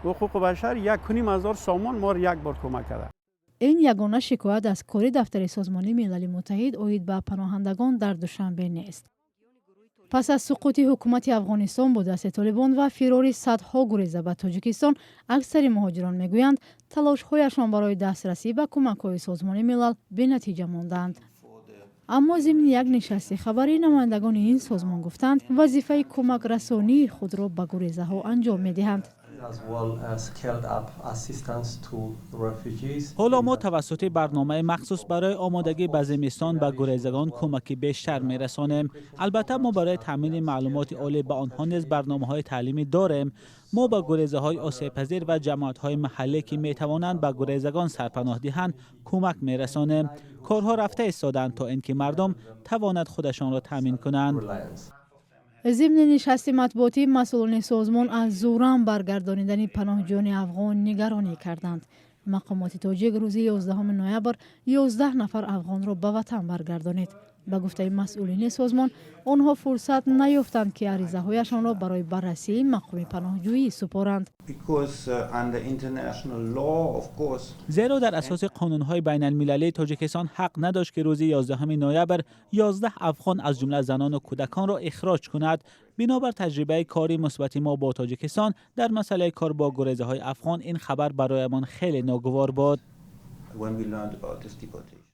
Ҳуқуқи башар 1,5 ҳазор сомон моро як бор кӯмак карда. Ин ягона шикоят аз кори дафтари Созмони Милали Муттаҳид оид ба паноҳандагон дар Душанбе нест. Пас аз суқути ҳукумати Афғонистон бо дасти Толибон ва фирори садҳо гуреза ба Тоҷикистон, аксари муҳоҷирон мегӯянд, талошҳояшон барои дастрасӣ ба кӯмакҳои Созмони Милал бенатиҷа мондаанд. Аммо зимни як нишасти хабарӣ намояндагони ин созмон гуфтанд, вазифаи кӯмакрасонии худро ба гурезаҳо анҷом медиҳанд. As well as scaled up assistance to refugees. Ҳоло мо тавассути барномаи махсус барои омодагӣ ба зимистон ба гурезагон кӯмаки бештар мерасонем. Албатта, мо барои таъмини маълумоти олӣ ба онҳо низ барномаҳои таълимӣ дорем. Мо ба гурезаҳои осебпазир ва ҷамоатҳои маҳаллӣ, ки метавонанд ба гурезагон сарпаноҳ диҳанд, кӯмак мерасонем. Корҳо рафта истоданд, то ин ки мардум тавонад худашонро таъмин кунанд. Reliance. Зимни нишасти матбуотӣ масъулони созмон аз зӯран баргардонидани паноҳҷӯёни афғон нигаронӣ карданд. Мақомоти тоҷик рӯзи 11 ноябр 11 нафар афғонро ба ватан баргардонид. Ба гуфтаи масъулини созмон, онҳо фурсат наёфтанд, ки аризаҳояшонро барои баррасии мақоми паноҳҷӯӣ супоранд. Because under international law, of course, Зеро дар асоси қонунҳои байналмилалӣ Тоҷикистон ҳақ надошт, ки рӯзи 11 ноябр 11 афғон, аз ҷумла занону кӯдаконро ихроҷ кунад. Бинобар таҷрибаи кори мусбати мо бо Тоҷикистон дар масъалаи кор бо гурезаҳои афғон, ин хабар бароямон хеле ногувор буд. when we learned about this deportation.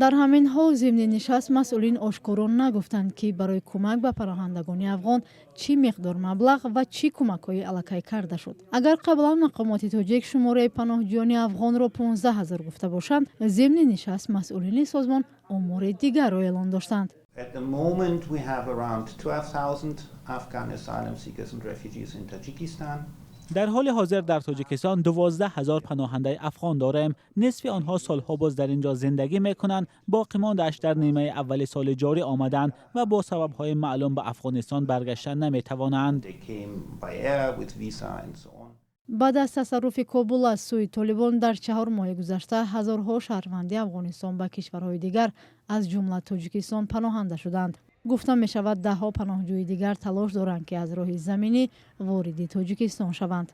Дар ҳамин ҳол, зимни нишаст масъулин ошкоро нагуфтанд, ки барои кӯмак ба паноҳандагони афғон чӣ миқдор маблағ ва чӣ кӯмакҳои аллакай карда шуд. Агар қаблан мақомоти тоҷик шумораи паноҳҷӯёни афғонро 15 ҳазор гуфта бошанд, зимни нишаст масъулини созмон омори дигарро эълон доштанд. At the moment, we have around 12,000 Afghan asylum seekers and refugees in Tajikistan. Дар ҳоли ҳозир дар Тоҷикистон 12 ҳазор паноҳандаи афғон дорем. Нисфи онҳо солҳо боз дар ин ҷо зиндагӣ мекунанд, боқимондааш дар нимаи аввали соли ҷорӣ омаданд ва бо сабабҳои маълум ба Афғонистон баргаштан наметавонанд. They came by air with visa and so on. Баъд аз тасарруфи Кобул аз сӯи Толибон дар 4 моҳи гузашта ҳазорҳо шаҳрванди Афғонистон ба кишварҳои дигар, аз ҷумла Тоҷикистон, паноҳанда шуданд. Гуфта мешавад, даҳҳо паноҳҷӯи дигар талош доранд, ки аз роҳи заминӣ вориди Тоҷикистон шаванд.